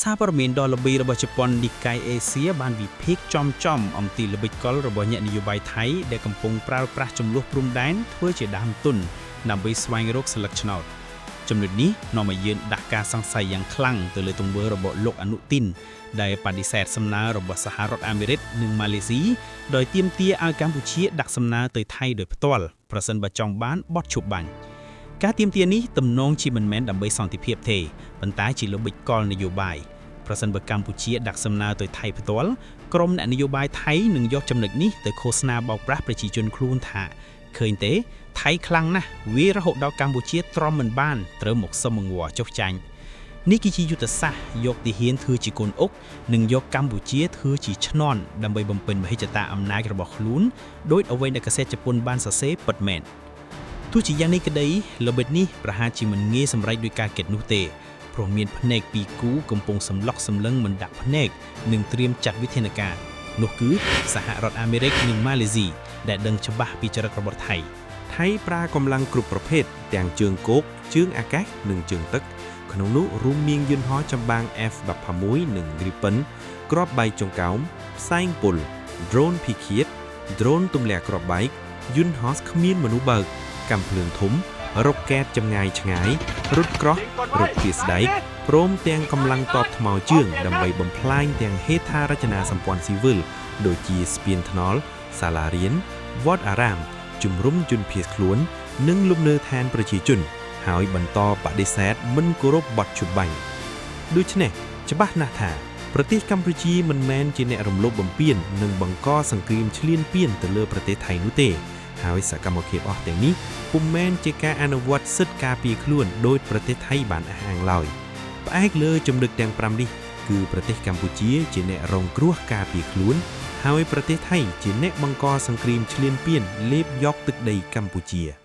សារព័ត៌មានដ៏ល្បីរបស់ជប៉ុននិកាយអេស៊ីបានវិភាគចំចំអំពីល្បិចកលរបស់អ្នកនយោបាយថៃដែលកំពុងប្រើប្រាស់ចំនួនព្រំដែនធ្វើជាដើមទុនដើម្បីស្វែងរកសន្លឹកឆ្នោតចំណុចនេះនាំឲ្យយើងដាក់ការសង្ស័យយ៉ាងខ្លាំងទៅលើទង្វើរបស់លោកអនុទីនដែលបដិសេធសំណើរបស់សហរដ្ឋអាមេរិកនិងម៉ាឡេស៊ីដោយទាមទារឲ្យកម្ពុជាដាក់សំណើទៅថៃដោយផ្ទាល់ប្រសិនបើចង់បានបទឈប់បាញ់ ការទាមទារនេះទំនងជាមិនមែនដើម្បីសន្តិភាពទេប៉ុន្តែជាល្បិចកលនយោបាយប្រសិនបើកម្ពុជាដាក់សំណើទៅថៃផ្ទាល់ក្រុមអ្នកនយោបាយថៃនឹងយកចំណុចនេះទៅឃោសនាបោកប្រាស់ប្រជាជនខ្លួនថាឃើញទេថៃខ្លាំងណាស់វារហូតដល់កម្ពុជាទ្រាំមិនបានត្រូវមកសុំអង្វរចុះចាញ់នេះគឺជាយុទ្ធសាស្ត្រយកទាហានធ្វើជាកូនអុកនិងយកកម្ពុជាធ្វើជាឈ្នាន់ដើម្បីបំពេញមហិច្ឆតាអំណាចរបស់ខ្លួនដោយអ្វីដែលកាសែតជប៉ុនបានសរសេរពិតមែន ទោះជាយ៉ាងនេះក្តីល្បិចនេះប្រហែលជាមិនងាយសម្រេចដោយការគិតនោះទេព្រោះមានភ្នែកពីរគូកំពុងសម្លុកសម្លឹងមិនដាក់ភ្នែកនិងត្រៀមចាត់វិធានការនោះគឺសហរដ្ឋអាមេរិកនិងម៉ាឡេស៊ីដែលដឹងច្បាស់ពីចរិតរបស់ថៃ ថៃប្រើកម្លាំងគ្រប់ប្រភេទទាំងជើងគោកជើងអាកាសនិងជើងទឹកក្នុងនោះរួមមានយន្តហោះចម្បាំង F-16 និង Gripen គ្រាប់បែកចង្កោមផ្សែងពុល drone ភីឃាត drone ទម្លាក់គ្រាប់បែកយន្តហោះគ្មានមនុស្សបើកកាំភ្លើងធំរ៉ុកកែតចម្ងាយឆ្ងាយរថក្រោះរថពាស្ដែកព្រមទាំងកម្លាំងតបថ្មើរជើងដើម្បីបំផ្លាញទាំងហេដ្ឋារចនាសម្ព័ន្ធស៊ីវិលដូចជាស្ពានថ្នល់សាលារៀនវត្តអារាម ជំរុំជនភៀសខ្លួន និងលំនៅឋានប្រជាជន ហើយបន្តបដិសេធមិនគោរពបទឈប់បាញ់ដូច្នេះច្បាស់ណាស់ថា ប្រទេសកម្ពុជាមិនមែនជាអ្នករំលោភបំពាននិងបង្កសង្គ្រាមឈ្លានពានទៅលើប្រទេសថៃនោះទេ ហើយសកម្មភាពអស់ទាំងនេះពុំមែនជាការអនុវត្តសិទ្ធិការពារខ្លួនដោយប្រទេសថៃបានអះអាងឡើយផ្អែកលើចំណុចទាំង5នេះគឺប្រទេសកម្ពុជាជាអ្នករងគ្រោះការពារខ្លួន ហើយប្រទេសថៃជាអ្នកបង្កសង្គ្រាមឈ្លានពានលេបយកទឹកដីកម្ពុជា។